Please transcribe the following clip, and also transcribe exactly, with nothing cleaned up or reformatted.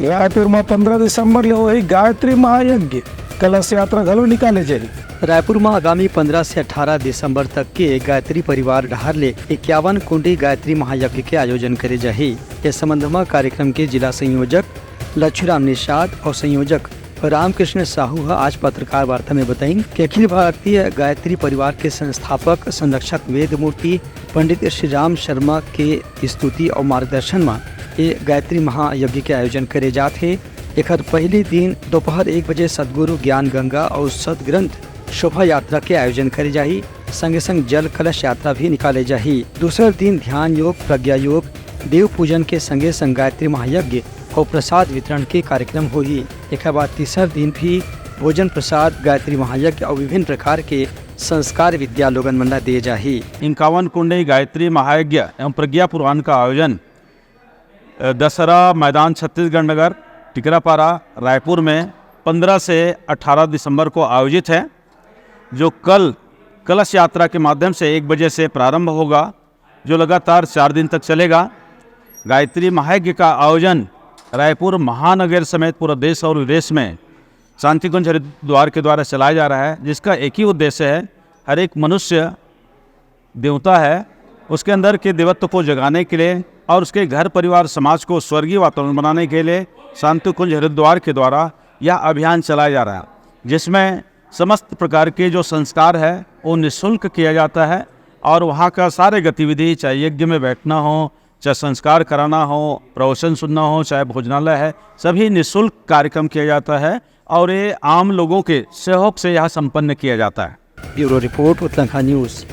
रायपुर म पंद्रह दिसंबर ले होही गायत्री महायज्ञ, कलश यात्रा घलो निकाले जाही। रायपुर म आगामी पंद्रह से अठारह दिसंबर तक के गायत्री परिवार डहार ले इक्यावन कुंडी गायत्री महायज्ञ के आयोजन करे जाही। ए संबंध म कार्यक्रम के जिला संयोजक लच्छूराम निषाद अउ संयोजक रामकृष्ण साहू ह आज पत्रकार वार्ता में बताइन कि अखिल भारतीय गायत्री परिवार के संस्थापक संरक्षक वेद मूर्ति पंडित श्री राम शर्मा के स्तुति अउ मार्गदर्शन म ए गायत्री महायज्ञ के आयोजन करे जात हे। एखर पहिली दिन दोपहर एक बजे सतगुरु ज्ञान गंगा अउ सतग्रंथ शोभा यात्रा के आयोजन करे जाही। संगे संग जल कलश यात्रा भी निकाले जाही। दूसर दिन ध्यान योग, प्रज्ञा योग, देव पूजन के संगे संग गायत्री महायज्ञ अउ प्रसाद वितरण के कार्यक्रम होही। एखर बाद तीसर दिन भी भोजन प्रसाद, गायत्री महायज्ञ अउ विभिन्न प्रकार के संस्कार विद्या लोगन मन ला दिए जाही। इक्यावन कुंडी गायत्री महायज्ञ एवं प्रज्ञा पुराण का आयोजन, अ, दशहरा मैदान छत्तीसगढ़ नगर, टिकरापारा, रायपुर में पंद्रह से अठारह दिसंबर को आयोजित है, जो कल कलश यात्रा के माध्यम से एक बजे से प्रारंभ होगा, जो लगातार चार दिन तक चलेगा। गायत्री महायज्ञ का आयोजन रायपुर महानगर समेत पूरा देश और विदेश में शांतिकुंज हरिद्वार के द्वारा चलाया जा रहा है, जिसका एक ही उद्देश्य है, हर एक मनुष्य देवता है, उसके अंदर के देवत्व को जगाने के लिए और उसके घर परिवार समाज को स्वर्गीय वातावरण बनाने के लिए शांतिकुंज हरिद्वार के द्वारा यह अभियान चलाया जा रहा है, जिसमें समस्त प्रकार के जो संस्कार है वो निःशुल्क किया जाता है और वहाँ का सारे गतिविधि, चाहे यज्ञ में बैठना हो, चाहे संस्कार कराना हो, प्रवचन सुनना हो, चाहे भोजनालय है, सभी निःशुल्क कार्यक्रम किया जाता है और ये आम लोगों के सहयोग से यह संपन्न किया जाता है। ब्यूरो रिपोर्ट, उतलंखा न्यूज़।